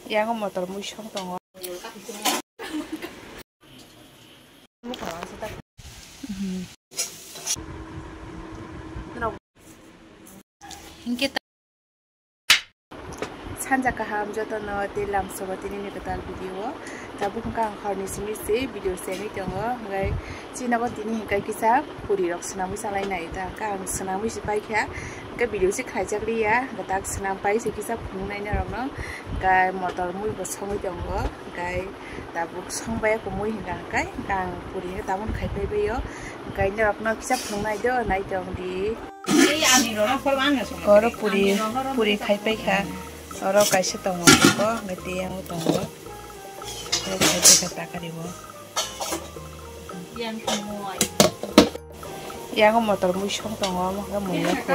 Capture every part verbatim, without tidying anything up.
Yango motor mui song tongo. Hinkhe ta-, sanja kaham jotono tei lamsobo tini ni kwtal video o. Tabuk hwnkha ang horni simi se video se wngwi tongo, hwnkhe chini nogo tini hwnkhe kisa puri rok swnamwi chalai nai ta, hwnkhe ang swnamwi se paikha, hwnkhe video se khlaijak liya, hwnkhe tak swnam pai se kisa phunuknai norokno, hwnkhe motor mui bo songwi tongo. Hwnkhe tabuk song bai kumui hwnkha hwnkhe ang puri hwnkhe tabuk khai pai bai o. Hwnkhe norokno kisa phunuknai do, nai tong di. Oro puri, puri khai pai kha. Oro kaisa tongo, hwnkhe tei yango tongo. Oro khai pai kha takari o. Yango motor mui song tongo, omo hwnkhe mui nokho.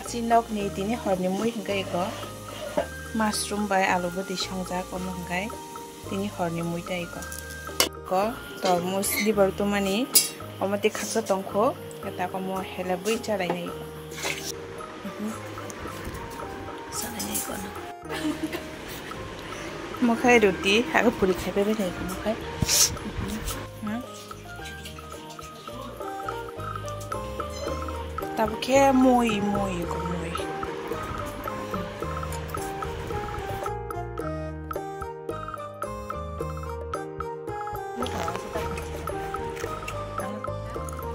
Chini nokni tini horni mui hwnkhe eko mushroom bai alu bwtwi songjak, omo hwnkhe tini horni mui tei eko. Ko tormos liver tumani, omo tei khaksa tongkho, tak omo helebwi chalainai. Chalainai kono. Mokhai roti, aga puri khai pai bai nai mokhai. Hmm. Tabuk khe mui, mui, mui.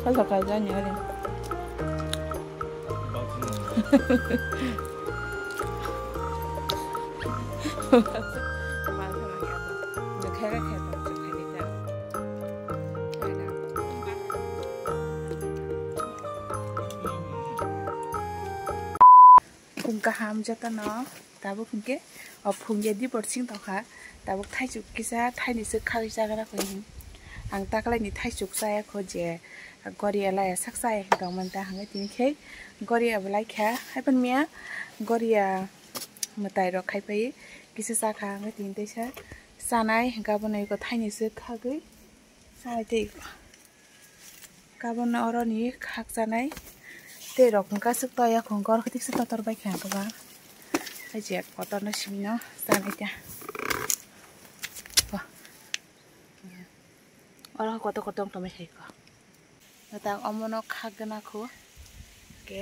Sasa kaijani ari. Phung kaham jotono, tabuk hwnkhe o phung ya dibor sing tongkha, tabuk thaichuk kisa thaini swk khagwi chagana kho. Ang taklaini thaichuk chaya kho je goria laya sak chaya khe tongmani ta hwnkhe tini khe goria bo laikha, haiphano miya goria mwtai rok khai pai kisa chakha hwnkhe tini teisa chanai hwnkhe abono eko thaini swk khagwi chanai tei. Kabono oroni khakchanai tei rok hwnkha swk toya khwngkhe oro khe tiksa totor bai kha hwnkhe ba. Hai je kotorno simino chanai ta. Oro kotor kotor wng tongmani hai kho. Mwtang omono khakgwna kho. Ke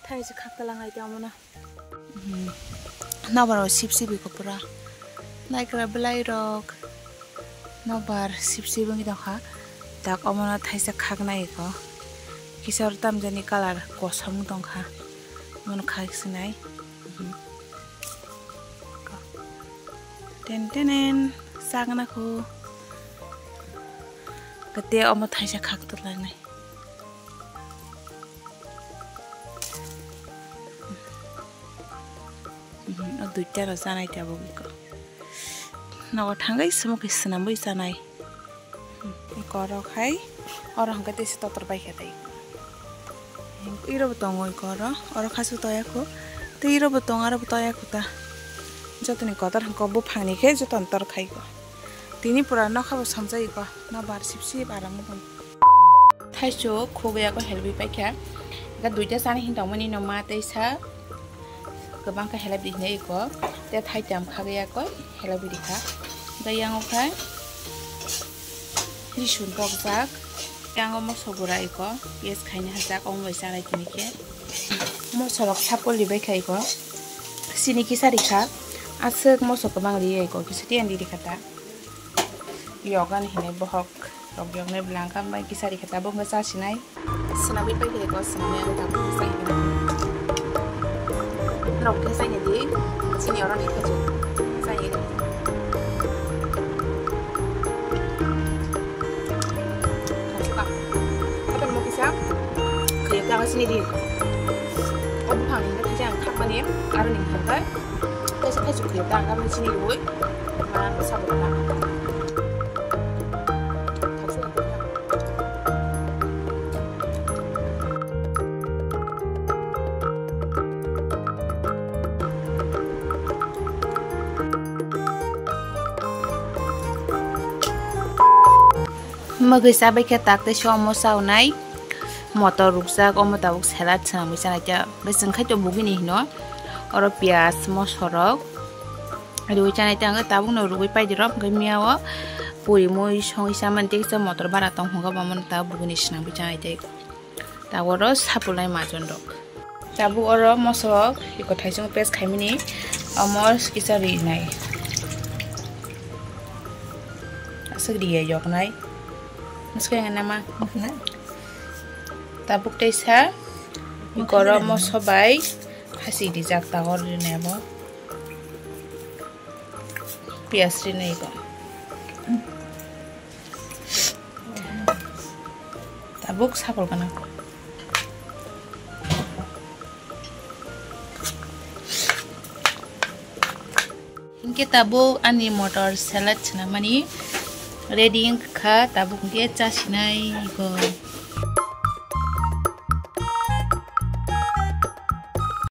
thaisa khaktalang ai tei omono. Hmm. Nobar o sip sip iko pura. Naikra belai rok. Nobar sip sip wngwi tongkha. Tak omono thaisa khaknai iko. Kisa oro tamjani colour kosom wng tongkha. Omono khak sinai. Hmm. Ten tenen sagna kho. Kete omo thaisa khak tonglanai. Mhm, o duita no chanai tabuk iko. Nogo thangwi sumuk khe swnamwi chanai. Iko oro khai, oro hwnkhe tei se totor bai khe tei. Iro bo tongo iko oro, oro kha se toya kho. Tei iro bo tongo, aro bo toya kho ta. Jotoni kotor hwnkhe buphangni khe jotono tor khai ko. Tini pura nokha bo somjai ko, nobar sip sip aram wng tong. Thaichuk khugwi yago helbi paikha. Ga duita chani hin tongmani no ma tei sa kwbang khe helbi hinwi iko. Tei thaitam khagwi yakoi helbi rikha. Ga yango khai risun tokjak. Yango moso gura iko. Piyaj khaina hajak omo bai chanai tini khe. Moso rok sapoli bai kha iko. Sini kisa rikha. Aswk moso kwbang riya iko. Kisa tiyandi rikha ta. Yogani hinwi bohok rok yoknai bwlangkha bai kisa rikha tabuk wngkha chasinai. Swnamwi pai khe ko swnamwi ang tabuk sai khe. Norok khe sai di chini oro ni khe sai di. Kapan mo kisa khayok ta sini di. Obuphang ni khe ang khakmani aro ni khe. Kaisa thaichuk khwlai ta ang gabini chini rwui ma sabuk ta. Mwgwi chabai khe tak tei se omo chaunai motor rukjak, omo tabuk salad swnamwi chanai ta. Bai chwng khai to bugini hino oro piyaj, mosorok, Rwi chanai tei ang tabukno rwi paidi rok, hwnkhe miya o puri mui songwi chamani tei kisa motor bara tong hwnka bo, omono tabuk buguni swnamwi chanai tei. Tabuk oro sapulnai majon rok. Tabuk oro moso rok iko thaisong paste khaimani, omo kisa rinai. Aswk riya yoknai. Mwswkhe nama. Tabuk teisa iko oro moso bai hasi rijak, tabuk rinai bo. Piyaj rinai iko. Tabuk sapul gana. Hinkhe tabuk ani motor salad swnamani ready wngkha, tabuk hinkhe chasinai iko.